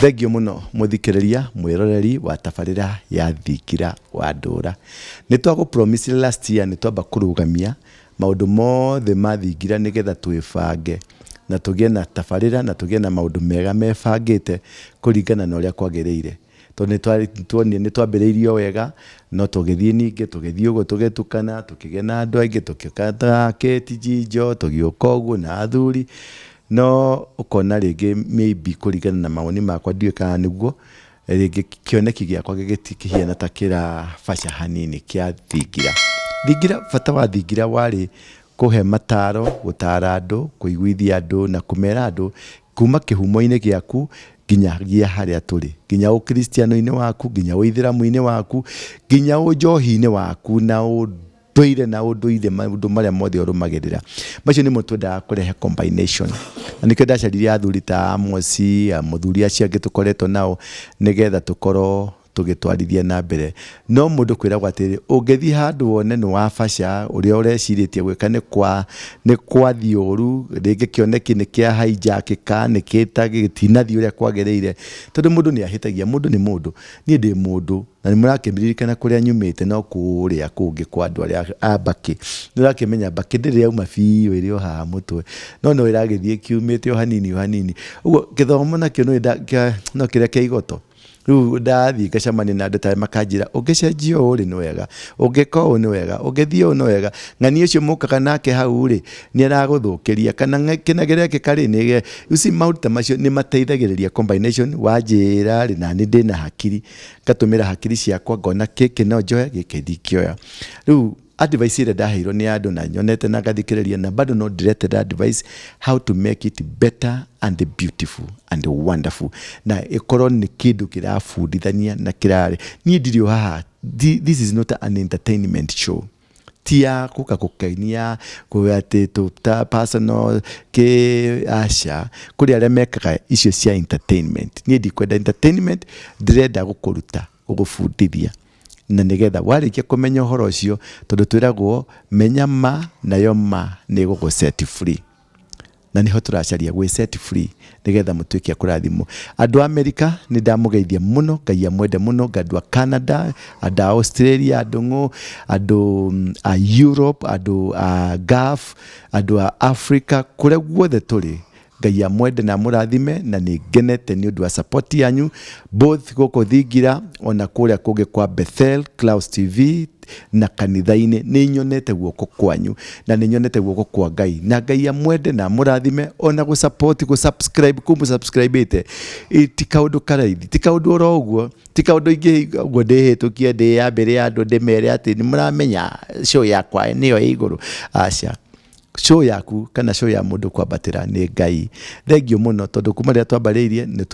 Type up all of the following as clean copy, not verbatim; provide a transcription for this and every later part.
Thengio mũno mũthikĩrĩria mwĩroreri wa tabarĩra ya Thingira wa Ndũra. Nĩ twagũ promise last year nĩ twamba kũrũgamia maũndũ mothe ma Thingira nĩgetha twĩbange na tũgĩe na tabarĩra na tũgĩe na maũndũ mega mebangĩte kũringana na ũrĩa kwagĩrĩire. Tondũ nĩ tuonire nĩ twambĩrĩirie o wega no tũgĩthiĩ ningĩ tũgĩthiĩ ũguo tũgĩtukana tũkĩgĩa na andũ aingĩ tũgĩũka ta Kate Njijo tũgĩũka ũguo na athuri. No ũkona rĩngĩ maybe kũringana na mawoni makwa ndiũĩ kana nĩguo, rĩngĩ kĩoneki gĩakwa gĩtikĩhiana ta kĩrabaca hanini kĩa Thingira. Thingira, bata wa Thingira warĩ kũhe mataro, gũtara andũ, kũiguithia andũ na kũmera andũ kuma kĩhumo-inĩ gĩaku nginyagia harĩa tũrĩ, nginya ũkristiano-inĩ waku, nginya ũithĩramu-inĩ waku, nginya ũnjohi-inĩ waku na ũndũire na ũndũire maũndũ marĩa mothe ũrũmagĩrĩra. Macio nĩmo twendaga kũrehe combination. Na nĩkĩo ndacaririe athuri ta Amosi, mũthuri acio angĩ tũkoretwo nao nĩgetha tũkorwo tũgĩtwarithia na mbere. No mũndũ kwĩragwo atĩrĩrĩ, ũngĩthiĩ handũ wone nĩ wabaca, ũrĩa ũrecirĩtie gwĩka nĩ kwa nĩ kwathiĩ ũru, rĩngĩ kĩoneki nĩ kĩa hijack-ĩka, nĩ gĩtinathiĩ ũrĩa kwagĩrĩire, tondũ mũndũ nĩ ahĩtagia, mũndũ nĩ mũndũ. Niĩ ndĩ mũndũ, na nĩ mũrakĩririkana kũrĩa nyumĩte no kũrĩa kũngĩ kwa andũ arĩa a mbakĩ. Nĩ ũrakĩmenya mbakĩ ndĩrĩ yauma biũ ĩrĩ o haha mũtwe, no no ĩragĩthiĩ ĩkiumĩte o hanini o hanini. Ũguo gĩthomo nakĩo no kĩrĩa kĩa igoto. Rĩu ndathiĩ ngacemania na andũ ta aya makanjĩra ũngĩcenjia ũũ rĩ nĩ wega, ũngĩka ũũ nĩ wega, ũngĩthiĩ ũũ nĩ wega. Ng'ania ũcio mũkaga nake hau rĩ, nĩ aragũthũkĩria kana kĩna kĩrekĩka rĩ nĩ you see maũndũ ta macio nĩ mateithagĩrĩria combination wanjĩra rĩ nani ndĩna hakiri, ngatũmĩra hakiri ciakwa ngona gĩkĩ no njoe gĩkĩ ndingĩoya. Rĩu advice ĩrĩa ndaheirwo nĩ andũ na nyonete na ngathikĩrĩria na bado no ndĩreterera advice how to make it better and beautiful and wonderful na ĩkorwo nĩ kĩndũ kĩrabundithania na kĩrarĩ niĩ ndirĩ o haha. This is not an entertainment show, ti ya gũka gũkenia atĩ tũ personal kĩ aca. Kũrĩ arĩa mekaga icio cia entertainment, niĩ ndikwenda entertainment, ndĩrenda gũkũruta, gũgũbundithia na nĩgetha warĩkia kũmenya ũhoro ũcio, tondũ twĩragwo menya ma nayo ma nĩ ĩgũgũ set free, na nĩho tũracaria gwĩ set free nĩgetha mũtuĩke a kũrathimwo. Andũ a Amerika nĩ ndamũgeithia mũno, Ngai amwende mũno, andũ a Canada, andũ a Australia, andũ ng'ũ, andũ a Europe, andũ a Gulf, andũ a Africa, kũrĩa guothe tũrĩ, Ngai amwende na amũrathime, na nĩ ngenete nĩ ũndũ wa support yanyu both gũkũ Thingira ona kũrĩa kũngĩ kwa Bethel Clouds TV na kanitha-inĩ. Nĩ nyonete guoko kwanyu na nĩ nyonete guoko kwa Ngai, na Ngai amwende na amũrathime ona gũ support, gũ subscribe kũu mũsubscribe-ĩte ti kaũndũ karaithi, ti kaũndũ oro ũguo, ti kaũndũ ingĩ ũguo ndĩhĩtũkie ndĩyambĩre andũ ndĩmere atĩ nĩ mũramenya show yakwa nĩyo ĩ igũrũ. Aca, show yaku kana show ya mũndũ kwambatĩra nĩ Ngai. Thengio mũno tondũ kuma rĩrĩa twambarĩirie nĩ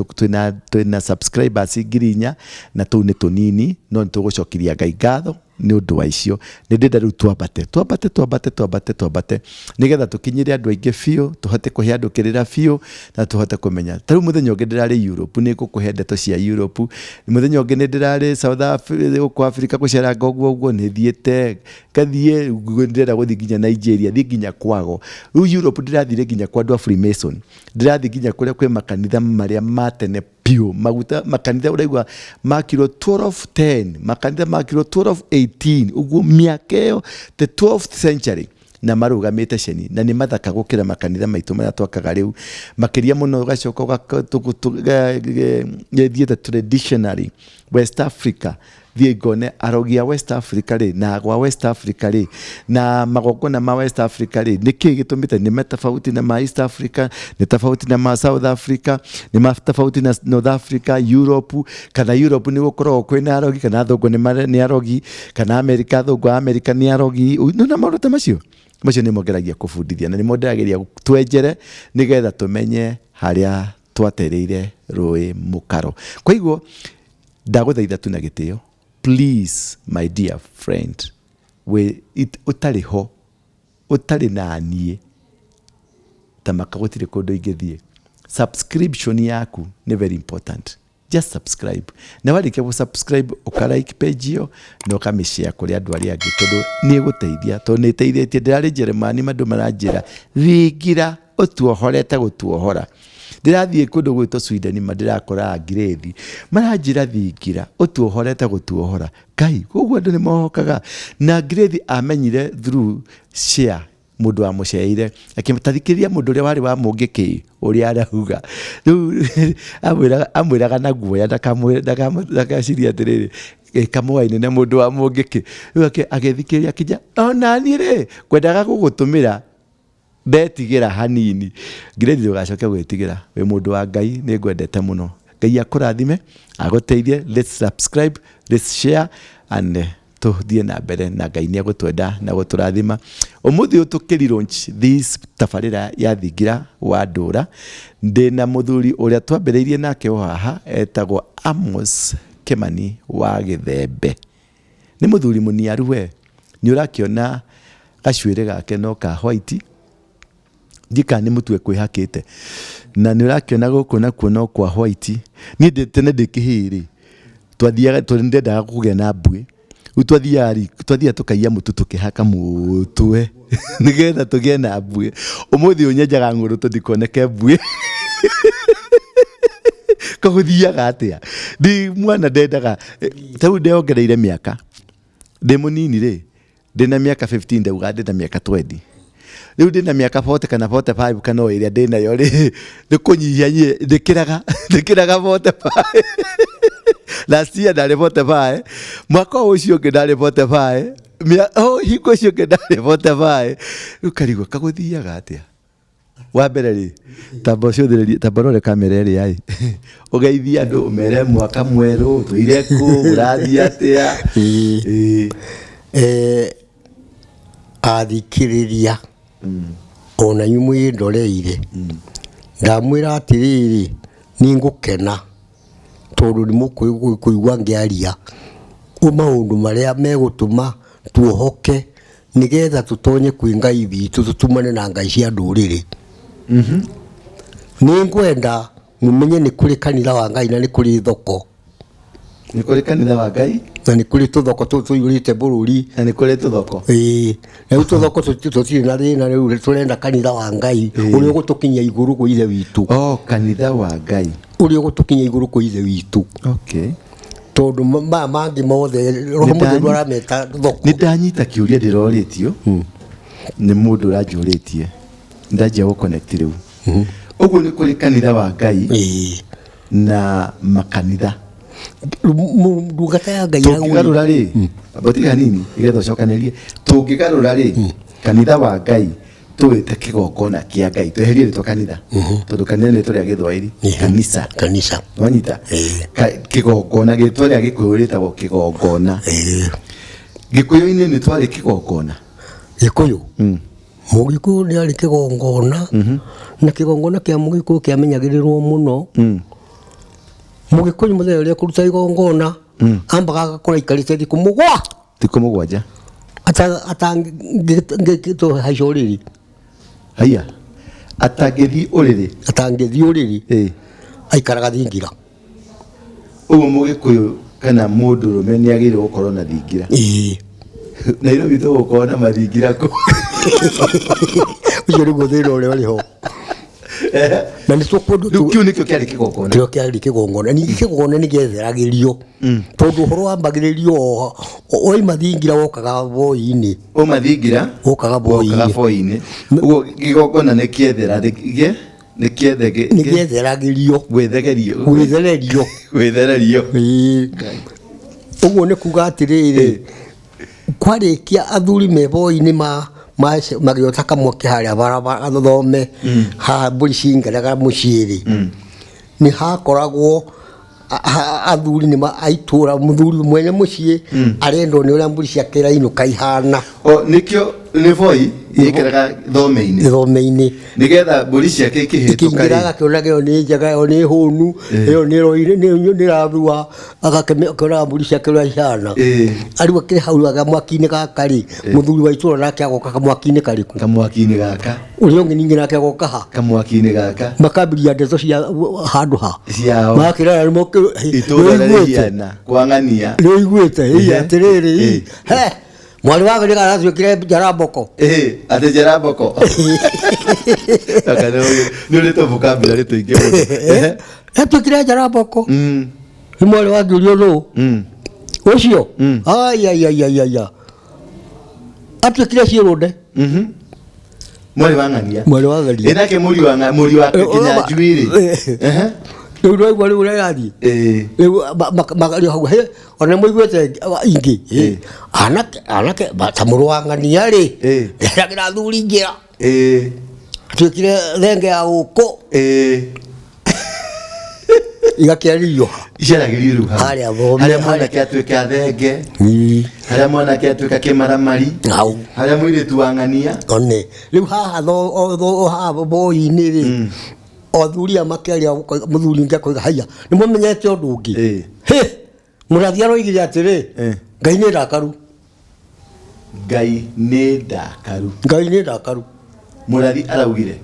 twĩna subscribers 4,000 na tũu nĩ tũnini, no nĩ tũgũcokeria Ngai ngatho nĩ ũndũ wa icio. Nĩ ndĩrenda rĩu twambate twambate twambate twambate twambate nĩgetha tũkinyĩre andũ aingĩ biũ, tũhote kũhe andũ kĩrĩra biũ na tũhote kũmenya. Ta rĩu mũthenya ũngĩ ndĩrarĩ Europe, nĩ ngũkũhe ndeto cia Europe. Mũthenya ũngĩ nĩ ndĩrarĩ South Africa, gũkũ Africa gũceranga ũguo ũguo, nĩ thiĩte ngathiĩ, ndĩrenda gũthiĩ nginya Nigeria, thiĩ nginya kwago. Rĩu Europe ndĩrathire nginya kwa andũ a Freemason, ndĩrathiĩ nginya kũrĩa kwĩ makanitha marĩa ma tene biũ, maguta makanitha ũraigua makirwo 1210, makanitha makirwo 1218 ũguo, mĩaka ĩyo the 12th century, na marũgamĩte ceni na nĩ mathaka gũkĩra makanitha maitũ marĩa twakaga rĩu makĩria mũno. Ũgacoka thiĩte traditionally West Africa, thiĩ ngone arogi a West Africa rĩ, na agwa West Africa rĩ, na magongona ma West Africa rĩ, nĩ kĩĩ gĩtũmĩte nĩ matofauti na ma East Africa, nĩ tofauti na ma South Africa, nĩ matofauti na North Africa, Europe, kana Europe nĩ gũkoragwo kwĩna arogi kana athũngũ nĩ arogi, kana America athũngũ a America nĩ arogi, na maũndũ ta macio. Macio nĩmo ngeragia kũbundithia na nĩmo ndĩrageria twenjere nĩgetha tũmenye harĩa twatereire rũĩ mũkaro. Kwa ndagũthaitha tu na gĩtĩo, please my dear friend, we ũtarĩ ho, ũtarĩ na niĩ ta maka gũtirĩ kũndũ ingĩthiĩ. Subscription yaku nĩ very important, just subscribe, na warĩkia gũ subscribe ũka like page ĩyo na ũkamĩshare kũrĩ andũ arĩa angĩ, tondũ nĩ ĩgũteithia, tondũ nĩ ĩteithĩtie. Ndĩrarĩ Jeremani, andũ maranjĩra, Thingira ũtuohorete gũtuohora. Ndĩrathiĩ kũndũ gwĩtwo Sweden ma ndĩrakora ngirĩthi maranjĩra thingira ũtuohorete gũtuohora. Ngai, koguo andũ nĩ mohokaga. Na ngirĩthi amenyire through share mũndũ wamũceire akĩmũtarikĩria mũndũ ũrĩa warĩ wa mũngĩkĩ ũrĩa arauga. Rĩu amwĩraga amwĩraga na guoya ndakacirie atĩrĩrĩ ĩ kamũaine na mũndũ wa mũngĩkĩ. Rĩu agĩthikĩrĩria akinya onaniĩ rĩ ngwendaga gũgũtũmĩra ndetigĩra hanini. Ngirĩthi ndũgacoke gwĩtigĩra, wĩ mũndũ wa Ngai, nĩ ngwendete mũno. Ngai akũrathime, agũteithie, let's subscribe, let's share and tũthiĩ na mbere na Ngai nĩ egũtwenda na gũtũrathima. Ũmũthĩ ũyũ tũkĩ launch this tabarĩra ya Thingira wa Ndũra, ndĩna mũthuri ũrĩa twambĩrĩirie nake o haha etagwo Amos Kĩmani wa Gĩthembe. Nĩ mũthuri mũniaru we, nĩ ũrakĩona gacuĩrĩ gake no ka white, ndiũĩ kana nĩ mũtu ekwĩhakĩte, na nĩ ũrakĩona gũkũ nakuo no kwa white. Niĩ ndĩ tene ndĩ kĩhĩĩ rĩ, twathiaga tondũ nĩ ndendaga kũgĩa na mbuĩ, rĩu twathiaga rĩ, twathiaga tũkaiya mũtu tũkĩhaka mũtwe nĩgetha tũgĩe na mbuĩ. Ũmũthĩ ũyũ nyenjaga ng'ũrũ tondũ ndikoneke mbuĩ. Ko gũthiaga atĩa? Ndĩ mwana ndendaga, ta rĩu ndeyongereire mĩaka, ndĩ mũnini rĩ, ndĩna mĩaka 15 ndauga ndĩna mĩaka 20. Rĩu ndĩna mĩaka 40 kana 45 kana o ĩrĩa ndĩnayo rĩ, nĩ kũnyihia nyie ndĩkĩraga ndĩkĩraga 45. Last year ndarĩ 45, mwaka ũcio ũngĩ ndarĩ 45, o hingo ũcio ũngĩ ndarĩ 45. Rĩu ngarigwo kagũthiaga atĩa? Wa mbere rĩ, tamba ũcũthĩrĩrie, tamba ũrore kamera ĩrĩa ĩ, ũgeithie andũ ũmere mwaka mwerũ, ũtũire kũ, ũrathiĩ atĩa? Ĩĩ. Athikĩrĩria ona inyuĩ mwĩndoreire, ndamwĩra atĩrĩrĩ, nĩ ngũkena tondũ nĩ mũkũigua ngĩaria maũndũ marĩa megũtũma tuohoke nĩgetha tũtonye kwĩ Ngai witũ tũtumane na ngai cia ndũrĩrĩ. Nĩ ngwenda mũmenye nĩ kũrĩ kanitha wa Ngai na nĩ kũrĩ thoko. Nĩ kũrĩ kanitha wa Ngai na nĩ kũrĩ tũthoko tũu tũiyũrĩte bũrũri. Na nĩ kũrĩ tũthoko. Ĩĩ, rĩu tũthoko tũtirĩ na thĩna, rĩu tũrenda kanitha wa Ngai ũrĩa ũgũtũkinyia igũrũ kwĩ Ithe witũ. Oh, kanitha wa Ngai. Ũrĩa ũgũtũkinyia igũrũ kwĩ Ithe witũ. Tondũ maya mangĩ mothe Roho Mũtheru arameta thoko. Nĩ ndanyita kĩũria ndĩrorĩtio nĩ mũndũ ũranjũrĩtie, ndanjia gũ connect rĩu. Ũguo nĩ kũrĩ kanitha wa Ngai na makanitha. Ndungata ya Ngai tũngĩgarũra rĩ, amba tiga hanini nĩgetha ũcokanĩrie. Tũngĩgarũra rĩ, kanitha wa Ngai tũwĩte kĩgongona kĩa Ngai, tweherie rĩtwa kanitha tondũ kanitha nĩ rĩtwa rĩa Gĩthwaĩri, kanisa. Kanisa. Wanyita? Kĩgongona, rĩtwa rĩa Gĩkũyũ rĩtagwo kĩgongona. Gĩkũyũ-inĩ nĩ twarĩ kĩgongona. Gĩkũyũ Mũgĩkũyũ nĩ arĩ kĩgongona, na kĩgongona kĩa Mũgĩkũyũ kĩamenyagĩrĩrwo mũno. Mũgĩkũyũ mũthenya ũrĩa ekũruta igongona, ambaga agakorwo aikarĩte thikũ mũgwa Thikũ 7. Atangĩhaica ũrĩrĩ. Haiya, atangĩthiĩ ũrĩrĩ. Atangĩthiĩ ũrĩrĩ. Aikaraga thingira. Ũguo Mũgĩkũyũ kana mũndũrũme nĩ agĩrĩirwo gũkorwo na thingira. Ĩĩ. Nairobi tũgũkorwo na mathingira kũ? Ũcio nĩguo thĩna ũrĩa ũrĩ ho. Na nĩ tũkũndũ Rĩu kĩu nĩkĩo kĩarĩ kĩgongona. Kĩo kĩarĩ kĩgongona. Ningĩ kĩgongona nĩ gĩetheragĩrio. Tondũ ũhoro wambagĩrĩrio waima thingira wokaga boi-inĩ. Wauma thingira wokaga boi-inĩ. Wokaga boi-inĩ. Ũguo kĩgongona nĩ kĩetheragĩrio. Nĩ gĩetheragĩrio. Gwĩthegerio. Gwĩthererio. Gwĩthererio. Ĩĩ. Ũguo nĩ kuga atĩrĩrĩ, kwarĩkia athuri me boi-inĩ magĩota kamwaki harĩa barabara thome, haha mbũri cingĩraga mũciĩ-rĩ, nĩ hakoragwo athuri nĩ a itũra, mũthuri mwene mũciĩ arendwo nĩ ũrĩa mbũri ciake irainũka ihana. O, nĩkĩo nĩ boi ĩikaraga thome-inĩ. Thome-inĩ. Nĩgetha mbũri ciake ikĩhĩtũka Ikĩingĩra rĩ. agakĩona ĩyo nĩ njega, ĩyo nĩ hũnu, ĩyo nĩ ĩrathua, agakĩona mbũri ciake ũrĩa ihana. Arĩu akĩrĩ hau kamwaki-inĩ gaka rĩ, mũthuri wa itũra nake agoka kamwaki-inĩ karĩkũ? Kamwaki-inĩ gaka. Ũrĩa ũngĩ ningĩ nake agoka ha? Kamwaki-inĩ gaka. Makambĩrĩria ndeto cia handũ ha. Ciao. Magakĩrana nĩ Itũra nĩũiguĩte? rĩhiana kwang'ania. Nĩũiguĩte? Ĩ, atĩrĩrĩ, he. Mwarĩ wa Ng'ania aratuĩkire njaramboko. Ĩĩ, atĩ njaramboko. Aka nĩ ũrĩ tũvokabulary tũingĩ mũno. Ehe. Atuĩkire njaramboko. Nĩ mwarĩ wa ngĩũrio nũ ũcio. Aiaiaiaia, atuĩkire ciĩrũnde. Mwarĩ wa Ng'ania. Mwarĩ wa Ng'ania. Ĩ nake mũriũ wa mũriũ wa Kĩnyanjui rĩ? Ehe. Rĩu ndwaigua rĩu ũrĩa ĩrathiĩ. Rĩu makarĩ hau he ona mũiguĩte ingĩ. Anake ta mũrũ wa Ng'ania rĩ, nderagĩra athuri njĩra. Atuĩkire thenge ya gũkũ. Igakĩarĩrio ha? Icaragĩrio rĩu hau. Harĩa thome. Harĩa mwanake atuĩka thenge, harĩa mwanake atuĩka kĩmaramari, Hau. Harĩa mũirĩtu wa Ng'ania. One rĩu haha haha boi-inĩ rĩ, athuri aya makĩaria, mũthuri ũngĩ akoiga, haiya, nĩ mũmenyete ũndũ ũngĩ? Hĩ, mũrathi aroigire atĩrĩ, Ngai nĩ ndakaru. Ngai nĩ ndakaru. Ngai nĩ ndakaru. Mũrathi araugire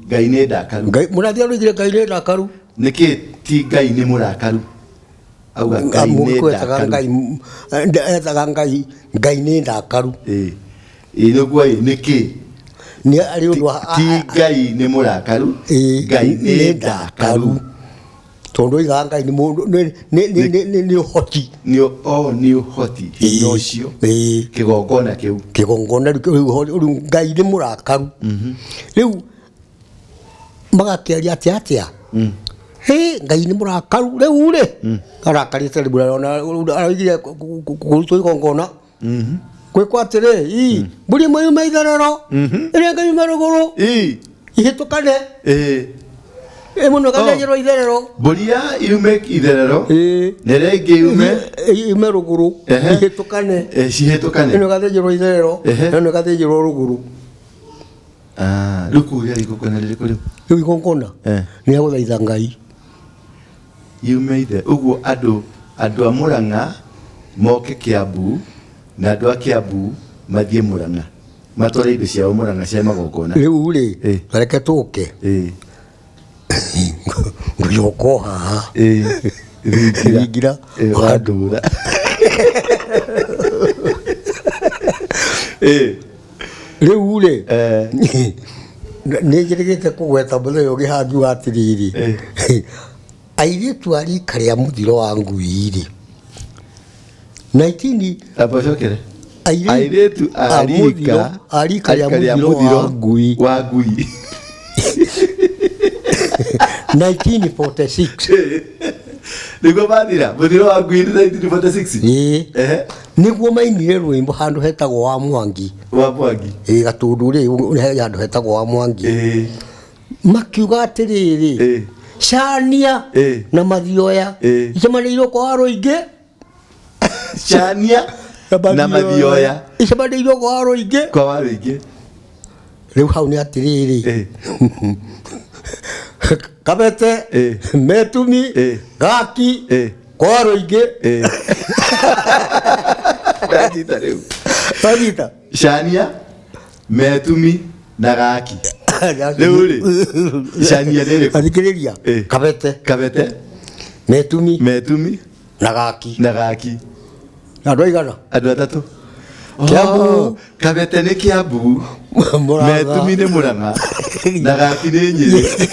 Ngai nĩ ndakaru. Ngai, mũrathi aroigire Ngai nĩ ndakaru. Nĩkĩ ti Ngai nĩ mũrakaru? Auga Ngai nĩ Mũgĩkũyũ etaga ndakaru. Ngai, etaga Ngai, Ngai nĩ ndakaru. Ĩĩ, nĩguo ĩ, nĩkĩ? Nĩ arĩ ũndũ Ti Ngai nĩ mũrakaru, Ngai nĩ ndakaru. Tondũ oigaga Ngai nĩ mũndũ nĩ ũhoti. Nĩ o nĩ ũhoti, hinya ũcio. Kĩgongona kĩu. Kĩgongona rĩu Ngai nĩ mũrakaru. Rĩu magakĩaria atĩa atĩa? Hĩ, Ngai nĩ mũrakaru rĩu rĩ. Arakarĩte rĩu ona aroigire kũrutwo igongona. Gwĩkwo atĩrĩ, ii, mbũri ĩmwe yume itherero, ĩrĩa ĩngĩ yume rũgũrũ, ihĩtũkane, ĩmwe nĩ ĩgathĩnjĩrwo itherero. Mbũri ya yume itherero, na ĩrĩa ĩngĩ yume yume rũgũrũ, ihĩtũkane, cihĩtũkane, ĩno ĩgathĩnjĩrwo itherero, ĩno ĩgathĩnjĩrwo rũgũrũ. Ah, rĩu kũu rĩarĩ igongona rĩrĩkũ rĩu? Rĩu igongona nĩ rĩa gũthaitha Ngai. Yume ithe ũguo andũ a Mũrang'a moke Kĩambu na andũ a Kĩambu mathiĩ Mũrang'a matware indo ciao Mũrang'a cia magongona. Rĩu rĩ, reke tũke ngũcoka o haha. Thingira. Thingira. Wa ndũra. Rĩu rĩ, nĩ njĩrĩgĩte kũgweta mũthenya ũngĩ haha ngiuga atĩrĩrĩ, airĩtu a rika rĩa mũthiro wa ngui rĩ, 19 Amba ũcokere. Airĩtu a a mũthiro- rika a rika rĩa mũthiro wa ngui. Wa ngui. 1946. Nĩguo mathira mũthiro wa ngui nĩ 1946. Ĩĩ. Nĩguo mainire rwĩmbo handũ hetagwo wa Mwangi. Wa Mwangi. Ĩĩ, Gatũndũ rĩ, he handũ hetagwo wa Mwangi. Makiuga atĩrĩrĩ, cania na mathioya icemanĩirwo kwa Warũingĩ. Cania na mathioya icemanĩirwo kwa Warũingĩ. Kwa Warũingĩ. Rĩu hau nĩ atĩrĩrĩ, Kabete, Metumi, Gaki, kwa Warũingĩ. Ndanyita rĩu. Ndanyita. Cania, Metumi na Gaki. Rĩu rĩ, cania nĩ ĩrĩkũ? Thikĩrĩria. Kabete. Kabete. Metumi. Metumi. Na Gaki. Na Gaki. Andũ aigana? Andũ atatũ. Kĩambu. Oh, Kabete nĩ Kĩambu. Mũrang'a. Metumi nĩ Mũrang'a. Na Gaki nĩ Nyĩrĩ.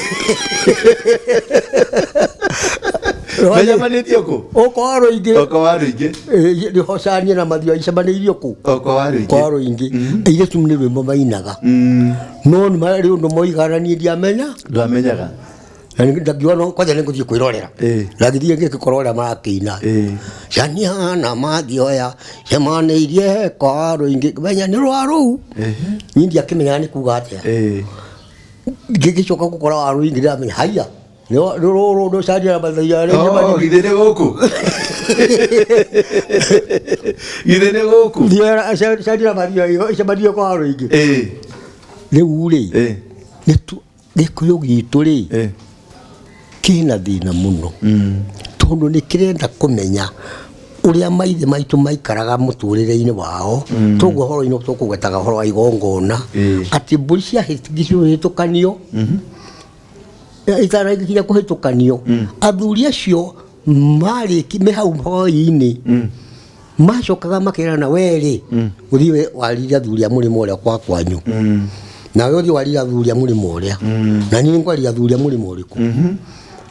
Menyamanĩtio kũ? O kwa Warũingĩ. O kwa Warũingĩ. Nĩho cania na mathioya icemanĩirio kũ? O kwa Warũingĩ. Kwa Warũingĩ. Airĩtu nĩ rwĩmbo mainaga. No nĩ marĩ ũndũ moigaga niĩ ndiamenya. Ndwamenyaga. Na ndakiuga no kwanja nĩ ngũthiĩ kwĩrorera. Na ngĩthiĩ ngĩkora ũrĩa marakĩina. Cania na mathioya cemanĩirie kwa Warũingĩ. Menya nĩ rwa rũu. Niĩ ndiakĩmenyaga nĩ kuga atĩa. Ngĩgĩcoka gũkora Warũingĩ ndĩramenya haiya. Nĩ rũrũ rũ cania na mathioya. Oh, githĩ nĩ gũkũ? Githĩ nĩ gũkũ? Cania na mathioya icemanĩirie kwa Warũingĩ. Rĩu rĩ, Gĩkũyũ gitũ rĩ, kĩna thĩna mũno, tondũ nĩ kĩrenda kũmenya ũrĩa maithe maitũ maikaraga mũtũrĩre-inĩ wao. Toguo ũhoro-inĩ tũkũgwetaga ũhoro wa igongona, atĩ mbũri ciahĩtũkanio, itarakinya kũhĩtũkanio, athuri acio marĩki me hau hwaĩ-inĩ. Macokaga makerana, werĩ ũthiĩ warire athuri a mũrĩmo ũrĩa kwa kwanyu, nawe ũthiĩ warire athuri a mũrĩmo ũrĩa, na niĩ ngwaria athuri a mũrĩmo ũrĩkũ.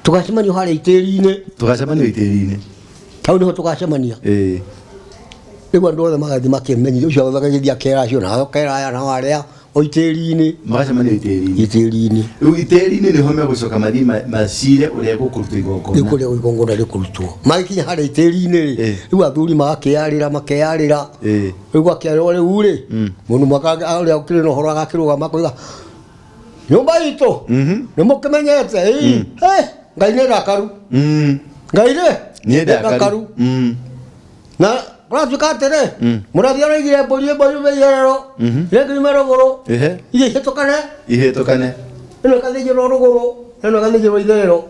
Tũgacemanio harĩa itĩri-inĩ. Tũgacemanio itĩri-inĩ. Hau nĩho tũgacemania. Rĩu andũ othe magathiĩ makĩmenyithia, ũcio agagĩthiĩ akera acio, nao akera aya, nao arĩa o itĩri-inĩ. Magacemania itĩri-inĩ. Itĩri-inĩ. Rĩu itĩri-inĩ nĩho megũcoka mathiĩ macire ũrĩa gũkũrutwo igongona. Rĩu kũrĩa igongona rĩkũrutwo, magĩkinya harĩa itĩri-inĩ rĩ, rĩu athuri magakĩarĩra, makearĩra. Rĩu gwakĩarĩrwo rĩu rĩ, mũndũ mwaka ũrĩa ũkĩrĩ na ũhoro agakĩrũgama akoiga, nyũmba itũ nĩ mũkĩmenyete ĩĩ, Ngai nĩ ndakaru. Ngai rĩ nĩ ndakaru. Na kũratuĩka atĩrĩ, mũrathi araigire mbũri ĩmwe yume iherero, ĩrĩa yume rũgũrũ, ithiĩ ihĩtũkane. Ihĩtũkane. Ĩno ĩgathĩnjĩrwo rũgũrũ, ĩno ĩgathĩnjĩrwo itherero,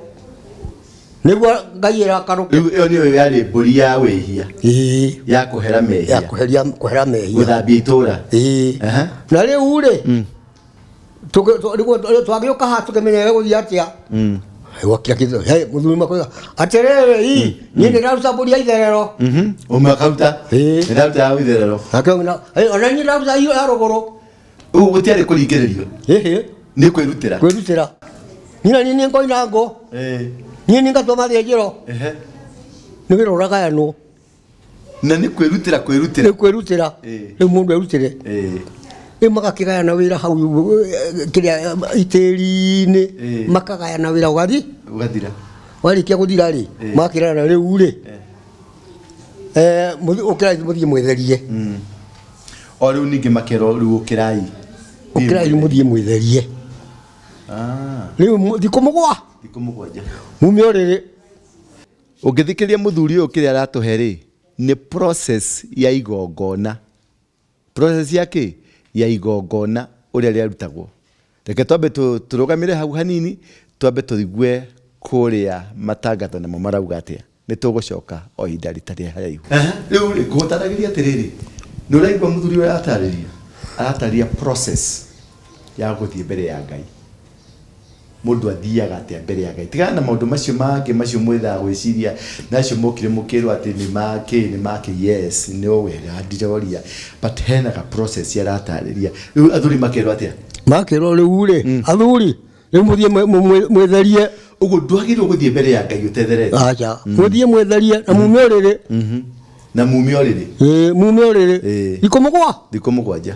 nĩguo Ngai ĩrakarũke. Rĩu ĩyo nĩyo yarĩ mbũri ya wĩhia. Ĩĩ. Ya kũhera mehia. Ya kũheria, kũhera mehia. Gũthambia itũra. Ĩĩ. Na rĩu rĩ, twagĩũka haha tũkĩmenya gũthiĩ atĩa. Gwakira kĩndũ, he mũthuri makoiga atĩrĩrĩ, ii niĩ nĩ ndaruta mbũri ya itherero. Ũmwe akaruta. Nĩ ndaruta ya itherero. Nake ũngĩ ona niĩ ndaruta iyo ya rũgũrũ. Ũguo gũtiarĩ kũringĩrĩrio. Ĩhĩ. Nĩ kwĩrutĩra. Kwĩrutĩra. Niĩ na niĩ nĩ ngoina ngũ. Niĩ nĩ ngatua mathĩnjĩro. Nĩ wĩra ũragayanwo. Na nĩ kwĩrutĩra kwĩrutĩra. Nĩ kwĩrutĩra. Rĩu mũndũ erutĩre. Rĩu magakĩgayana wĩra hau, kĩrĩa itĩri-inĩ. Makagayana wĩra ũgathi. Ũgathira. Warĩkia gũthira rĩ, magakĩrana rĩu rĩ, ũkĩrai mũthiĩ mwĩtherie. O rĩu ningĩ makerwo rĩu ũkĩrai. Ũkĩrai mũthiĩ mwĩtherie. Rĩu thikũ mũgwa. Thikũ mũgwanja. Mume ũrĩrĩ. Ũngĩthikĩrĩria mũthuri ũyũ kĩrĩa aratũhe rĩ, nĩ process ya igongona. Process ya kĩ? Ya igongona ũrĩa rĩarutagwo. Reke twambe tũrũgamĩre hau hanini, twambe tũigue kũrĩa matangatho namo marauga atĩa. Nĩ tũgũcoka o ihinda rĩtarĩ haraihu. Rĩu rĩ, ngũgũtaragĩria atĩrĩrĩ, nĩ ũraigua mũthuri ũyũ aratarĩria? Aratarĩria process ya gũthiĩ mbere ya Ngai. Mũndũ athiaga atĩa mbere ya Ngai? Tigana na maũndũ macio mangĩ macio mwethaga gwĩciria, na acio mokire mũkĩrwo atĩ nĩ ma kĩ, nĩ ma kĩ. Yes, no wega ndiroria, but hena ga process aratarĩria. Rĩu athuri makerwo atĩa? Makerwo rĩu rĩ, athuri, rĩu mũthiĩ mwĩtherie. Ũguo ndwagĩrĩirwo gũthiĩ mbere ya Ngai ũtetherete. Aca, mũthiĩ mwĩtherie na mume ũrĩrĩ. Na mume ũrĩrĩ. Ĩĩ, mume ũrĩrĩ. Thikũ mũgwa? Thikũ mũgwanja.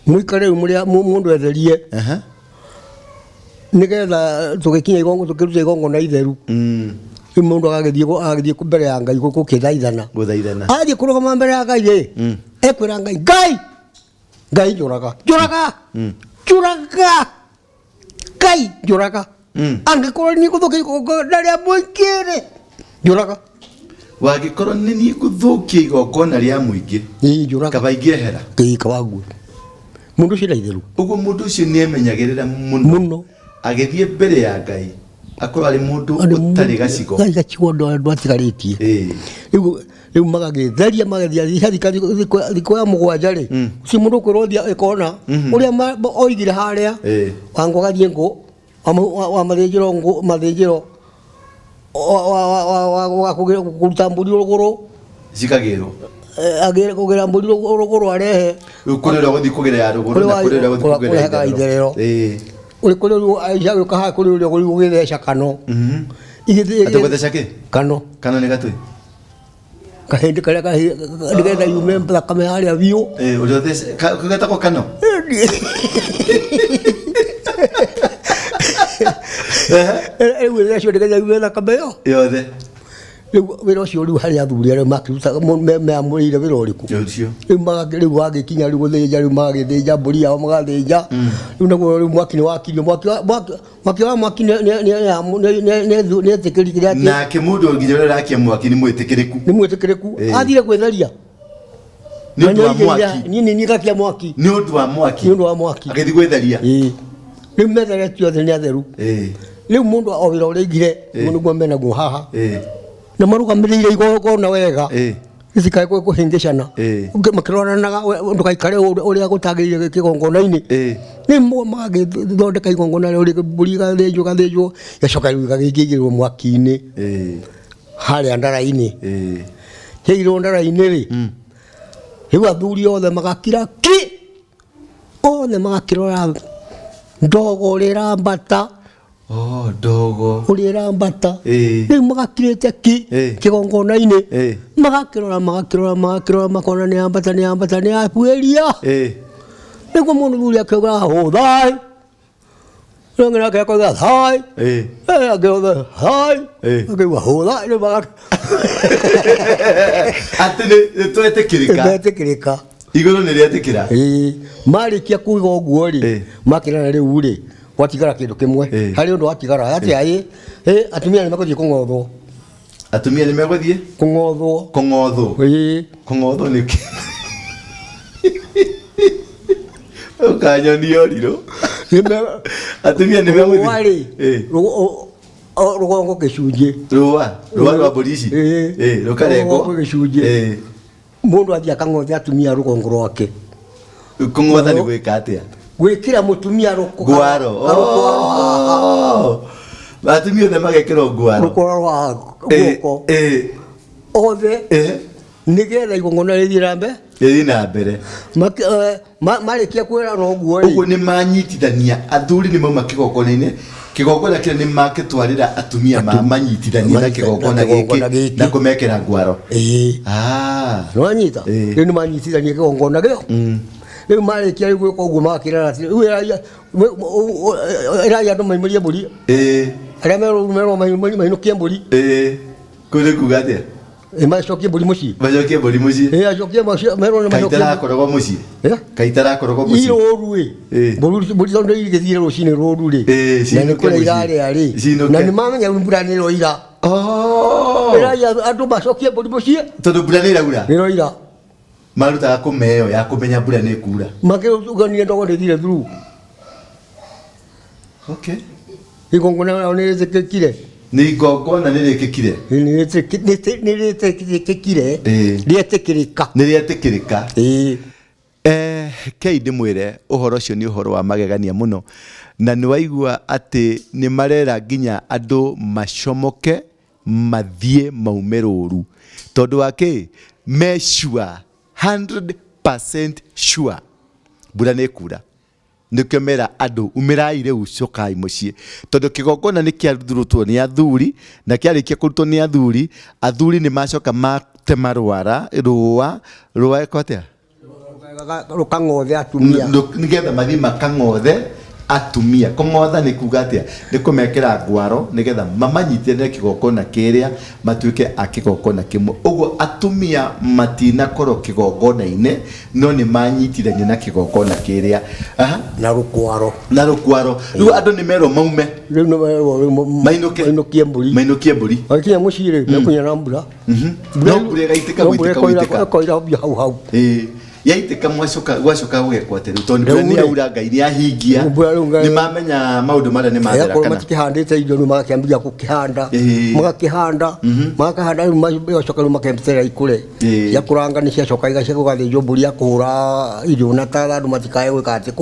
Mũikare rĩu mũrĩa mũndũ etherie. Nĩgetha tũgĩkinya igongo, tũkĩruta igongona itheru. Rĩu mũndũ agagĩthiĩ mbere ya Ngai gũkĩthaithana. Gũthaithana. Athiĩ kũrũgama mbere ya Ngai rĩ, ekwĩra Ngai, Ngai, Ngai njũraga, njũraga, njũraga, Ngai njũraga. Angĩkorwo niĩ ngũthũkia igongona rĩa mũingĩ rĩ, njũraga. Wangĩkorwo nĩ niĩ ngũthũkia igongona rĩa mũingĩ, Ĩĩ, njũraga. Kaba ingĩehera. Ĩĩ, kaba ngue. Mũndũ ũcio na itheru. Ũguo mũndũ ũcio nĩ emenyagĩrĩra mũno. Mũno. Agĩthiĩ mbere ya Ngai akorwo arĩ mũndũ ũtarĩ gacigo. Ngai gacigo andũ atigarĩtie. Rĩu rĩu magagĩtheria, magathiĩ harika thikũ ya mũgwanja rĩ, ũcio mũndũ ũkwĩrwo thiĩ ĩkona ũrĩa oigire harĩa, wangũ agathiĩ ngũ wa mathĩnjĩro, ngũ mathĩnjĩro wa kũruta mbũri rũgũrũ. Cikagĩrwo. Kũgĩra mbũri rũgũrũ arehe. Rĩu kũrĩ ũrĩa ũgũthiĩ kũgĩra ya rũgũrũ na kũrĩ ũrĩa ũgũthiĩ kũgĩra ya itherero. Ũrĩ kũrĩ ũrĩa aica gũka haha, kũrĩ ũrĩa ũgũthiĩ gũgĩtheca kano. Atĩ gũtheca kĩ? Kano. Kano nĩ gatũi. Kahĩndĩ karĩa nĩgetha yume thakame harĩa biũ. Ũrĩa ũthece getagwo kano. Rĩu ĩthecwo nĩgetha yume thakame ĩyo yothe. Rĩu wĩra ũcio rĩu harĩ athuri arĩa makĩrutaga, meamũrĩire wĩra ũrĩkũ? Ũcio. Rĩu rĩu wagĩkinya rĩu gũthĩnja, rĩu magagĩthĩnja mbũri yao magathĩnja. Rĩu naguo rĩu mwaki nĩ wakirio, mwaki wa mwaki mwaki wa mwaki nĩ etĩkĩrire atĩ Nake mũndũ nginya ũrĩa ũrakia mwaki nĩ mwĩtĩkĩrĩku. Nĩ mwĩtĩkĩrĩku. Athire gwĩtheria. Nĩ ũndũ wa mwaki. Niĩ nĩ niĩ ngakia mwaki. Nĩ ũndũ wa mwaki. Nĩ ũndũ wa mwaki. Agĩthiĩ gwĩtheria. Ĩĩ. Rĩu metheretio othe nĩ atheru. Rĩu mũndũ o wĩra ũrĩa aigire, nĩguo menaguo haha. Na marũgamĩrĩire igongona wega. Gĩtikae kũhĩngĩcana. Makĩroranaga ndũgaikare ũrĩa gũtagĩrĩire kĩgongona-inĩ. Rĩu magagĩthondeka igongona rĩu, mbũri ĩgathĩnjwo, ĩgathĩnjwo, ĩgacoka rĩu ĩgagĩkĩigĩrĩrwo mwaki-inĩ harĩa ndara-inĩ. Ciaigĩrĩrwo ndara-inĩ rĩ, rĩu athuri othe magakira ki, othe magakĩrora ndogo ũrĩa ĩrambata. Oh, ndogo. Ũrĩa ĩrambata. Rĩu magakirĩte ki kĩgongona-inĩ, magakĩrora magakĩrora magakĩrora, makona nĩ yambata, nĩ yambata, nĩ yabuĩria. Nĩguo mũndũ thuri akĩuga hũthai, ũrĩa nake akoiga thai, angĩ othe thai, akauga hũthai, rĩu Atĩ nĩ twetĩkĩrĩka. Metĩkĩrĩka. Igũrũ nĩ rĩetĩkĩra. Ĩĩ, marĩkia kuiga ũguo rĩ, makĩrana rĩu rĩ, gwatigara kĩndũ kĩmwe. Harĩ ũndũ watigara atĩa? Ĩ ĩ atumia nĩ megũthiĩ kũng'othwo. Atumia nĩ megũthiĩ kũng'othwo. Kũng'othwo. Ĩĩ. Kũng'othwo nĩ kĩ? Ũkanyonia ũrirũ. Atumia nĩ megũthiĩ Rũa rĩ, rũgongo gĩcunjĩ. Rũa, rũa rwa mbũri ici. Ĩĩ. Ĩĩ, rũkarengwo. Rũgongo gĩcunjĩ. Mũndũ athiĩ akang'othe atumia rũgongo rwake. Kũng'otha nĩ gwĩka atĩa? Gwĩkĩra mũtumia Ngwaro. Oh! Atumia othe magekĩrwo ngwaro. Rũkwaro rwa guoko. Othe. Nĩgetha igongona rĩthiĩ na mbere. Rĩthiĩ na mbere. Marĩkia kwĩrana ũguo rĩ. Ũguo nĩ manyitithania, athuri nĩ mauma kĩgongona-inĩ, kĩgongona kĩrĩa nĩ makĩtwarĩra atumia manyitithanie na kĩgongona gĩkĩ na kũmekĩra ngwaro. Ĩĩ. Ah. Nĩwanyita? Rĩu nĩ manyitithania kĩgongona gĩo. Rĩu marĩkia rĩu gwĩka ũguo magakĩrana atĩrĩ, rĩu ĩrai andũ maimĩrie mbũri. Arĩa merwo mainũkie mbũri. Kũu nĩ kuga atĩa? Ĩ macokie mbũri mũciĩ. Macokie mbũri mũciĩ. Ĩ acokie macio merwo nĩ macokie. Kaitarakoragwo mũciĩ. Kaitarakoragwo mũciĩ. I rũru ĩ. Mbũri mbũri tondũ igĩthiĩ rũcinĩ rũru rĩ. Na nĩ kũrĩa irarĩa rĩ. Na nĩ mamenya rĩu mbura nĩ ĩroira. Ĩrai andũ macokie mbũri mũciĩ. Tondũ mbura nĩ ĩraura. Nĩ ĩroira. Marutaga kũ meo ya kũmenya mbura nĩ ĩkura? Makĩũgania ndogo nĩ ĩthire through. Okay. Igongona rĩao nĩ rĩtĩkĩkire. Nĩ igongona nĩ rĩkĩkire. Nĩ rĩtĩkĩkire. Rĩetĩkĩrĩka. Nĩ rĩetĩkĩrĩka. Ĩĩ. Eh, kei ndĩmwĩre ũhoro ũcio nĩ ũhoro wa magegania mũno, na nĩ waigua atĩ nĩ marera nginya andũ macomoke mathiĩ maume rũru tondũ wa kĩ? Me sure, 100% sure mbura nĩ ĩkura. Nĩkĩo mera andũ umĩrai rĩu cokai mũciĩ, tondũ kĩgongona nĩ kĩarutwo nĩ athuri, na kĩarĩkia kũrutwo nĩ athuri, athuri nĩ macoka matema rwara, rũa, rũa ĩkwo atĩa? Rũkang'othe atumia. Nĩgetha mathiĩ makang'othe atumia. Kũng'otha nĩ kuga atĩa? Nĩ kũmekĩra ngwaro nĩgetha mamanyitĩrĩre kĩgongona kĩrĩa matuĩke a kĩgongona kĩmwe. Ũguo atumia matinakorwo kĩgongona-inĩ no nĩ manyitithanio na kĩgongona kĩrĩa. Aha. Na rũkwaro. Na rũkwaro. Rĩu andũ nĩ merwo maume. Rĩu nĩ merwo rĩu Mainũke. Mainũkie mbũri. Mainũkie mbũri. Magĩkinya mũciĩ rĩ, mekũnya na mbura. No mbura ĩgaitĩka No mbura gũitĩka gũitĩka. ĩkoira mbia hau hau. Ĩĩ. Yaitĩka mwacoka gwacoka gũgekwo atĩa rĩu tondũ mbura Rĩu nĩ rĩ, yaura Ngai nĩ yahingia. Mbura rĩu Ngai- Nĩ mamenya maũndũ marĩa nĩ mathera Akorwo kana. matikĩhandĩte irio rĩu magakĩambia gũkĩhanda. Magakĩhanda, magakĩhanda rĩu magacoka rĩu maketerera ikũre. Ciakũranga nĩ ciacoka igacoka gũgathĩnjwo mbũri ya kũhũra irio na ta andũ matikae gwĩka atĩ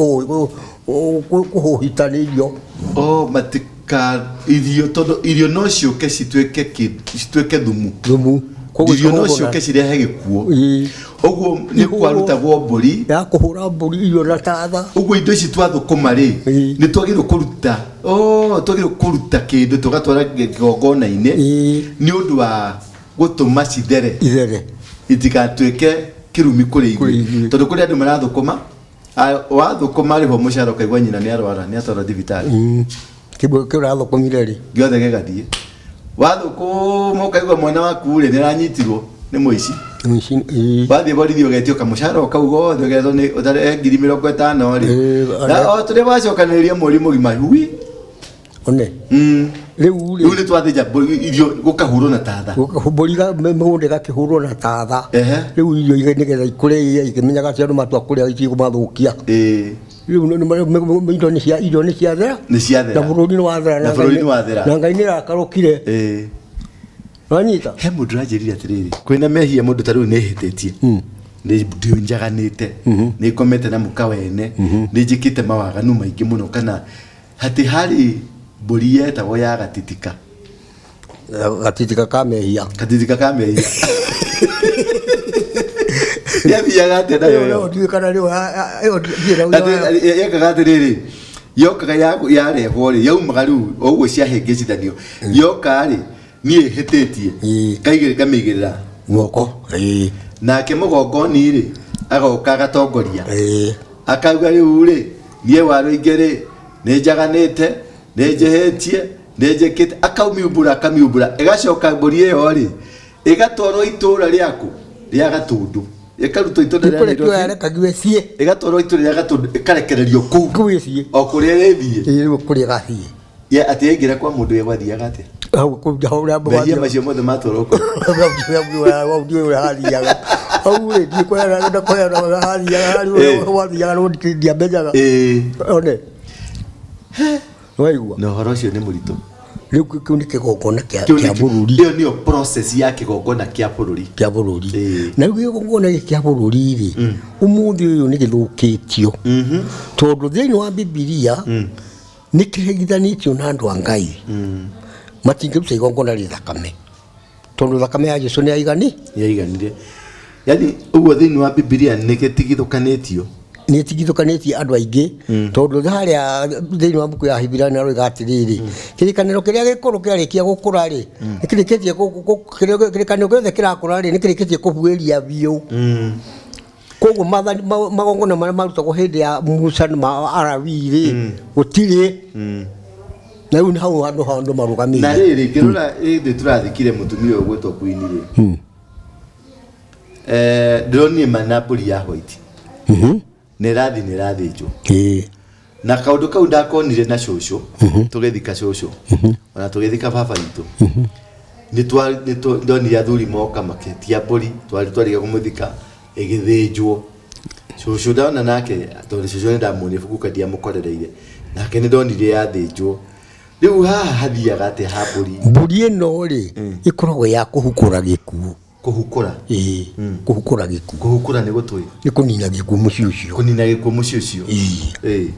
kũhũhita nĩ irio. Oh, matika irio tondũ irio no ciũke cituĩke cituĩke thumu. Thumu. Koguo Irio no ciũke cirehe gĩkuũ. Ũguo nĩ kwarutagwo mbũri ya kũhũra mbũri irio na tatha. Ũguo indo ici twathũkũma rĩ, nĩ twagĩrĩirwo kũruta, oh, twagĩrĩirwo kũruta kĩndũ tũgatwara kĩgongona-inĩ nĩ ũndũ wa gũtũma cithere. Ithere. Itigatuĩke kĩrumi kũrĩ ithuĩ. Tondũ kũrĩ andũ marathũkũma, wathũkũma arĩhwo mũcara ũkaigua nyina nĩ arwara, nĩ atwarwo thibitarĩ. Kĩndũ kĩu ũrathũkũmire rĩ? Gĩothe gĩgathiĩ. Wathũkũma ũkaigua mwana waku rĩ, nĩ aranyitirwo nĩ mũici. Mũici, ĩĩ. Wathiĩ borithi ũgetio kamũcara o kau gothe ũgetwo nĩ ũtarĩ 50,000 rĩ. Ĩĩ, Na o tũrĩa wacokanĩrĩria mweri mũgima hui. One. Rĩu rĩ. Rĩu nĩ twathĩnja mbũri irio gũkahurwo na tatha. Mbũri mĩgũnda ĩgakĩhũrwo na tatha. Rĩu irio nĩgetha ikũre ikĩmenyaga atĩ andũ matua kũrĩa itikũmathũkia. Rĩu indo nĩ cia irio nĩ ciathera. Nĩ ciathera. Na bũrũri nĩ wathera. Na bũrũri nĩ wathera. Na Ngai nĩ arakarũkire. Wanyita? He mũndũ ũranjĩrire atĩrĩrĩ, kwĩna mehia mũndũ ta rĩu nĩ hĩtĩtie. Nĩ njaganĩte, nĩ ngomete na mũka wene, nĩ njĩkĩte mawaganu maingĩ mũno kana Hatĩ harĩ mbũri yetagwo ya gatitika. Gatitika ka mehia. Gatitika ka mehia. Yathiaga atĩa nayo Ĩyo ĩyo? no ndiũĩ kana rĩu ĩyo ndirĩ na Atĩ, yekaga atĩrĩrĩ, yokaga yarehwo rĩ, yaumaga rĩu o ũguo ciahĩngĩcithanio, yoka rĩ, niĩ hĩtĩtie Ĩĩ. ngamĩigĩrĩra guoko. Ĩĩ. Nake mũgongoni rĩ, agoka agatongoria, Ĩĩ. akauga rĩu rĩ, niĩ warũingĩ rĩ, nĩ njaganĩte, nĩ njĩhĩtie, nĩ njĩkĩte, akaumiumbũra, akamiumbũra, ĩgacoka mbũri ĩyo rĩ, ĩgatwarwo itũra rĩaku rĩa Gatũndũ, ĩkarutwo itũra rĩa Nĩkũrekio Nairobi, yarekagio ĩciĩ. Ĩgatwarwo itũra rĩa Gatũndũ, ĩkarekererio kũu. Kũu ĩciĩ. O kũrĩa ĩrĩthiĩ. Ĩĩ, rĩu kũrĩa ĩgathiĩ. Ya, atĩ yaingĩra kwa mũndũ gwathiaga atĩa? Hau kũu hau ũrĩa Mehia macio mothe matwarwo kũu. Hau ndiũĩ ũrĩa hathiaga. Hau rĩ, ndiũĩ kũheana na kũheana ũrĩa hathiaga, harĩ ũrĩa gwathiaga no ndiamenyaga. One. Nĩwaigua? Na ũhoro ũcio nĩ mũritũ. Rĩu kĩu nĩ kĩgongona kĩa Kĩu kĩa bũrũri. Ĩyo nĩyo process ya kĩgongona kĩa bũrũri. Kĩa bũrũri. Na rĩu kĩgongona gĩkĩ kĩa bũrũri rĩ, ũmũthĩ ũyũ nĩ gĩthũkĩtio, tondũ thĩinĩ wa Bibilia nĩ kĩringithanĩtio na andũ a Ngai matingĩruta igongona rĩ thakame, tondũ thakame ya Jesu nĩ yaigani. Yaiganire. Yani ũguo thĩinĩ wa Bibilia nĩ gĩtigithũkanĩtio. Nĩ ĩtigithũkanĩtie andũ aingĩ, tondũ harĩa thĩinĩ wa mbuku ya Hibirania roiga atĩrĩrĩ, kĩrĩkanĩro kĩrĩa gĩkũrũ kĩarĩkia gũkũra rĩ, nĩ kĩrĩkĩtie kĩrĩkanĩro gĩothe kĩrakũra rĩ, nĩ kĩrĩkĩtie kũbuĩria biũ. Koguo maathani magongona marĩa marutagwo hĩndĩ ya Musa na ma Alawii rĩ, gũtirĩ. Na rĩu nĩ hau handũ handũ Na marũgamĩire. rĩrĩ, ngĩrora hĩndĩ tũrathikire mũtumia ũyũ gwĩtwo Queen rĩ, ndĩronire mana mbũri ya white nĩ ĩrathiĩ nĩ ĩrathĩnjwo. Na kaũndũ kau ndakonire na cũcũ, tũgĩthika cũcũ ona tũgĩthika baba witũ, ndonire athuri moka makĩtia mbũri, twarĩ twarĩkia kũmũthika ĩgĩthĩnjwo. Cũcũ ndona nake, tondũ cũcũ nĩ ndamuonire bukuka ndiamũkorereire, nake nĩ ndonire yathĩnjwo. Rĩu haha hathiaga atĩa ha mbũri? Mbũri ĩno rĩ, ĩkoragwo ya kũhukũra gĩkuũ. Kũhukũra? Ĩĩ, kũhukũra gĩkuũ. Kũhukũra nĩ gũtũĩ? Nĩ kũnina gĩkuũ mũciĩ ũcio. Kũnina gĩkuũ mũciĩ ũcio. Ĩĩ.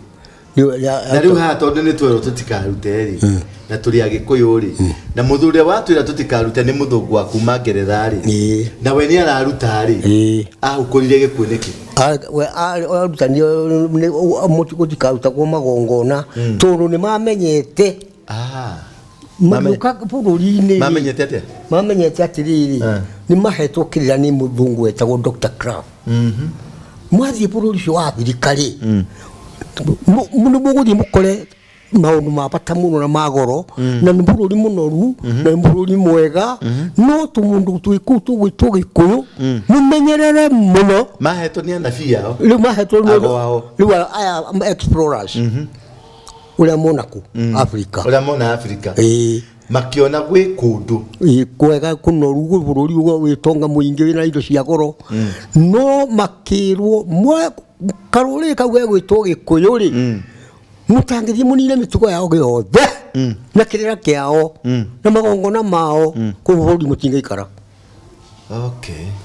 Na rĩu haha tondũ nĩ twerwo tũtikarute rĩ, na tũrĩ Agĩkũyũ rĩ, na mũthuri ũrĩa watwĩra tũtikarute nĩ mũthũngũ wa kuma Ngeretha rĩ, na we nĩ araruta rĩ, ahukũrire gĩkuũ nĩkĩ? Arutanio gũtikarutagwo magongona tondũ nĩ mamenyete. Magĩũka bũrũri-inĩ rĩ, Mamenyete atĩa? Mamenyete atĩrĩrĩ, nĩ mahetwo kĩrĩra nĩ mũthũngũ wetagwo Dr. Kraft. Mwathiĩ bũrũri ũcio wa Abirika rĩ, nĩ mũgũthiĩ mũkore maũndũ ma bata mũno na ma goro, na nĩ bũrũri mũnoru na nĩ bũrũri mwega, no tũmũndũ twĩ kũu tũgwĩtwo Gĩkũyũ mũmenyerere mũno. Mahetwo nĩ anabii ao. Rĩu mahetwo nĩ- Ago ao. Rĩu aya explorers ũrĩa mona kũ Africa. Ũrĩa mona Africa. Makĩona gwĩ kũndũ Ĩĩ, kwega kũnoru, gwĩ bũrũri wĩtonga mũingĩ wĩna indo cia goro, no makĩrwo karũrĩrĩ kau gegwĩtwo Gĩkũyũ rĩ, mũtangĩthiĩ mũnine mĩtugo yao yothe na kĩrĩra kĩao na magongona mao, kũu bũrũri mũtingĩikara.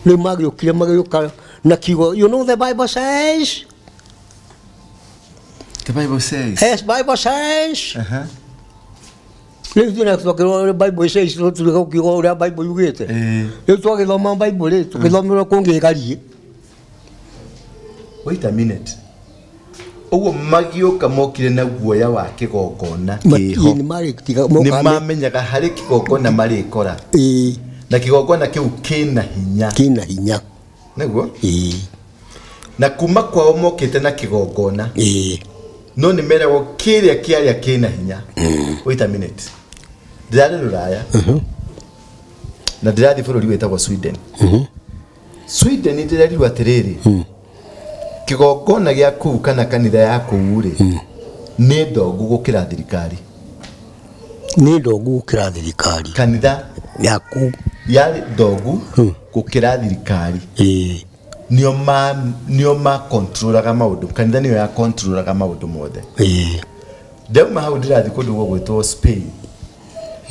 Rĩu magĩũkire magĩũka na kiugo, you know the Bible says. The Bible says. Yes, Bible says. Rĩu ithuĩ na twakĩrwo Bible says, tũtiga kiugo ũrĩa Bible yugĩte. Rĩu twagĩthoma Bible rĩ, tũgĩthomerwo kũngĩ ĩgariĩ. Wait a minute. Ũguo magĩũka mokire na guoya wa kĩgongona kĩho. Nĩ marĩtiga Nĩ moka. Mamenyaga harĩ kĩgongona marĩkora. Na kĩgongona kĩu kĩna hinya. Kĩna hinya. Nĩguo? Na kuma kwao mokĩte na kĩgongona. No nĩ meragwo kĩrĩa kĩarĩa kĩna hinya. Wait a minute. Ndĩrarĩ rũraya. Na ndĩrathiĩ bũrũri wĩtagwo Sweden. Sweden ndĩrerirwo atĩrĩrĩ, kĩgongona gĩa kũu kana kanitha ya kũu rĩ, nĩ ndongu gũkĩra thirikari. Nĩ ndongu gũkĩra thirikari. Kanitha ya kũu yarĩ ndongu gũkĩra thirikari. Nĩo ma controlaga maũndũ, kanitha nĩyo ya controlaga maũndũ mothe. Ndauma hau ndĩrathiĩ kũndũ gũgwĩtwo Spain.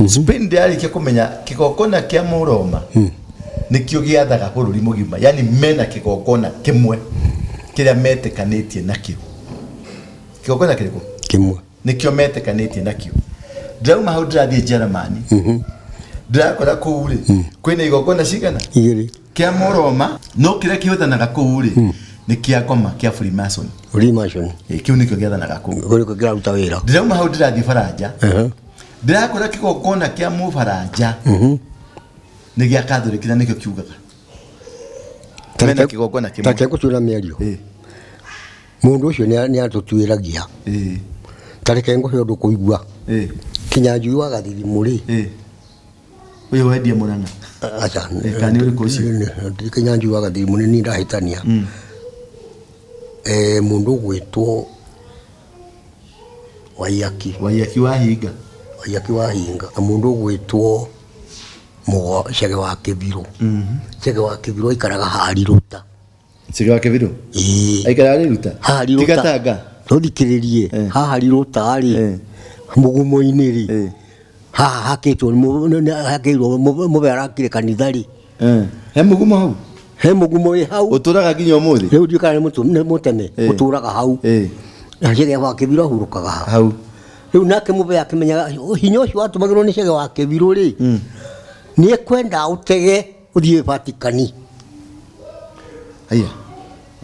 Spain ndĩrarĩkia kũmenya kĩgongona kĩa Mũroma nĩkĩo gĩathaga bũrũri mũgima, yani mena kĩgongona kĩmwe kĩrĩa metĩkanĩtie nakĩo. Kĩgongona kĩrĩkũ? Kĩmwe. Nĩkĩo metĩkanĩtie nakĩo. Ndĩrauma hau ndĩrathiĩ Germany. Ndĩrakora kũu rĩ kwĩna igongona cigana? Igĩrĩ. Kĩa Mũroma, no kĩrĩa kĩhũthanaga kũu rĩ nĩ kĩa ngoma kĩa Freemason. Freemason. Ĩ, kĩu nĩkĩo gĩathanaga kũu. Kũrĩ kĩraruta wĩra. Ndĩrauma hau ndĩrathiĩ Baranja, ndĩrakora kĩgongona kĩa Mũbaranja nĩ gĩa Catholic na nĩkĩo kiugaga mena kĩgongona kĩmwe. Take ngũtuĩra mĩario. Mũndũ ũcio nĩ atũtuĩragia. Ta reke ngũhe ũndũ kũigua. Kĩnyanjui wa Gathirimu rĩ. Ũyũ wendia Mũrang'a? Aca. Kana nĩ ũrĩkũ ũcio? Ti Kĩnyanjui wa Gathirimu, nĩ niĩ ndahĩtania. Mũndũ ũgwĩtwo Waiyaki. Waiyaki wa Hinga. Waiyaki wa Hinga. Na mũndũ ũgwĩtwo Mũgo Chege wa Kĩbirũ. Chege wa Kĩbirũ aikaraga Harirũta. Chege wa Kĩbirũ? Ĩĩ. Aikaraga Riruta? Haha Riruta. Ti Gatanga? Tũthikĩrĩrie. Haha Riruta rĩ, mũgumo-inĩ rĩ, haha hakĩtwo hakĩirwo mũbe arakire kanitha rĩ. He mũgumo hau? He mũgumo wĩ hau. Ũtũraga nginya ũmũthĩ? Rĩu ndiũĩ kana nĩ mũteme, ũtũraga hau. Na Chege wa Kĩbirũ ahurũkaga ha? Hau. Rĩu nake mũbe akĩmenyaga hinya ũcio watũmagĩrwo nĩ Chege wa Kĩbirũ rĩ, nĩ ekwenda ũtege ũthiĩ Vatikani. Haya.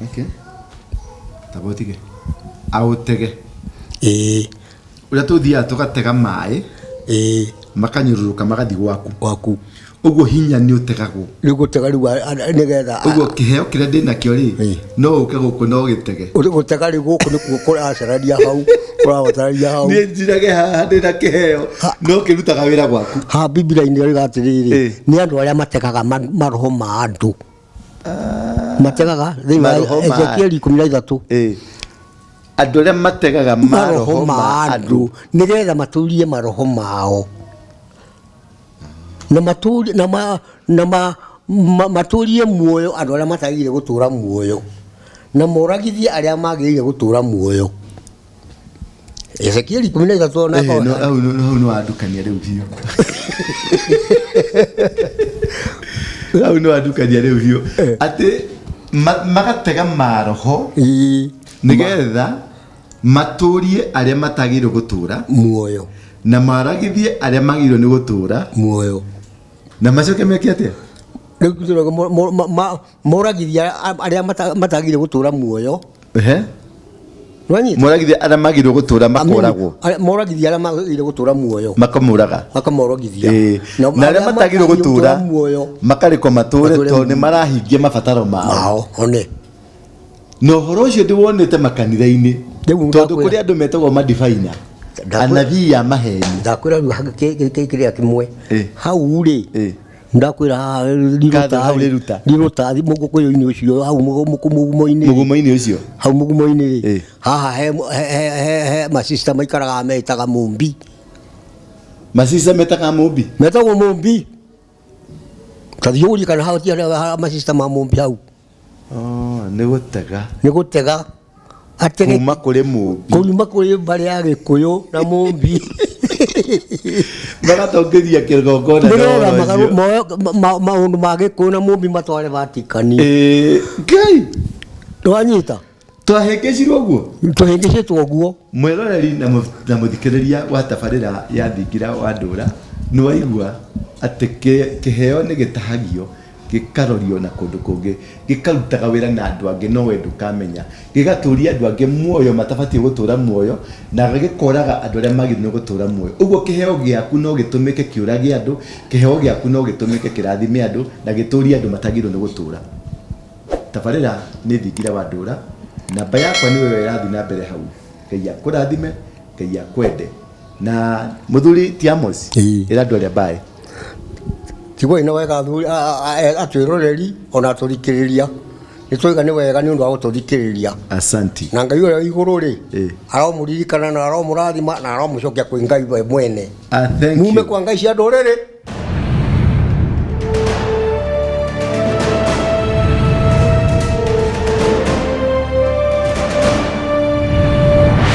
Okay. Taba ũtige. Aũtege. Ĩĩ. Ũrĩa tũthiaga tũgatega maĩ. Ĩĩ. Makanyũrũrũka magathiĩ gwaku. Gwaku. Ũguo hinya nĩ ũtegagwo. Rĩu gũtega rĩu nĩgetha. Ũguo kĩheo kĩrĩa ndĩnakĩo rĩ, no ũke gũkũ no ũgĩtege. Gũtega rĩu gũkũ nĩkuo kũracarania hau, kũrabatarania hau. Niĩ njirage haha ndĩna kĩheo, no kĩrutaga wĩra gwaku. Haha Bibilia-inĩ yoiga atĩrĩrĩ, nĩ andũ arĩa mategaga maroho ma andũ. Mategaga thĩinĩ wa Maroho ma- Ezekieli 13. Andũ arĩa mategaga maroho ma andũ nĩgetha matũrie maroho mao. Na matũrie na ma, na ma, ma, matũrie muoyo andũ arĩa matagĩrĩire gũtũra muoyo. Na moragithie arĩa magĩrĩire gũtũra muoyo. Ezekieli 13 na No, hau hau nĩ wandukania rĩu biũ. Hau nĩ wandukania rĩu biũ. Atĩ magatega maroho nĩgetha matũrie arĩa matagĩrĩirwo gũtũra muoyo, na maragithie arĩa magĩrĩirwo nĩ gũtũra muoyo, na macoke meke atĩa? Rĩu moragithia arĩa matagĩrĩire gũtũra muoyo. Nĩwanyita? Moragithia arĩa magĩrĩirwo gũtũra makoragwo. Moragithia arĩa magĩrĩire gũtũra muoyo. Makamũraga. Makamoragithia. Na arĩa matagĩrĩirwo gũtũra muoyo makarekwo matũre tondũ nĩ marahingia mabataro mao. Mao, one. Na ũhoro ũcio ndĩwonete makanitha-inĩ. Rĩu Tondũ kũrĩ andũ metagwo madivaina. Anabii a maheni. Ndakwĩra rĩu kĩrĩa kĩmwe. Hau rĩ, ndakwĩra haha Katho hau rĩruta. Riruta mũgũkũyũ-inĩ ũcio hau mũgumo-inĩ. Mũgumo-inĩ ũcio. Hau mũgumo-inĩ rĩ. Haha he masista maikaraga metaga mũmbi. Masista metaga mũmbi? Metagwo mũmbi. Ta thiĩ ũrie kana hau ti masista ma mũmbi hau. Oh, nĩ gũtega. Nĩ gũtega. Atege kuma kũrĩ mũmbi. Kuma kũrĩ mbarĩ ya Gĩkũyũ na mũmbi. Magatongeria kĩgongona na Nĩgetha ũhoro ũcio. maũndũ ma Gĩkũyũ na mũmbi matware Vatikani. Ngai. Nĩwanyita? Twahĩngĩcirwo ũguo? Twahĩngĩcĩtwo ũguo. Mwĩroreri na mũthikĩrĩria wa tabarĩra ya Thingira wa Ndũra, nĩwaigua atĩ kĩheo nĩ gĩtahagio gĩkarorio na kũndũ kũngĩ, gĩkarutaga wĩra na andũ angĩ no we ndũkamenya, gĩgatũria andũ angĩ muoyo matabatiĩ gũtũra muoyo, na gĩkoraga andũ arĩa magĩrĩirwo nĩ gũtũra muoyo. Ũguo kĩheo gĩaku no gĩtũmĩke kĩũrage andũ, kĩheo gĩaku no gĩtũmĩke kĩrathime andũ, na gĩtũrie andũ matagĩrĩirwo nĩ gũtũra. Tabarĩra nĩ Thingira wa Ndũra, namba yakwa nĩyo ĩyo ĩrathiĩ na mbere hau. Ngai akũrathime, Ngai akwende. Na mũthuri ti Amos, ĩra andũ arĩa mbaĩ. Tigwai na wega athuri atwĩroreri ona atũthikĩrĩria. Nĩ twaiga nĩ wega nĩ ũndũ wa gũtũthikĩrĩria. Asanti. Na Ngai ũrĩa wĩ igũrũ rĩ, aromũririkana na aromũrathima na aromũcokia kwĩ Ngai we mwene. Thank Mume you. kwa Ngai cia ndũrĩrĩ.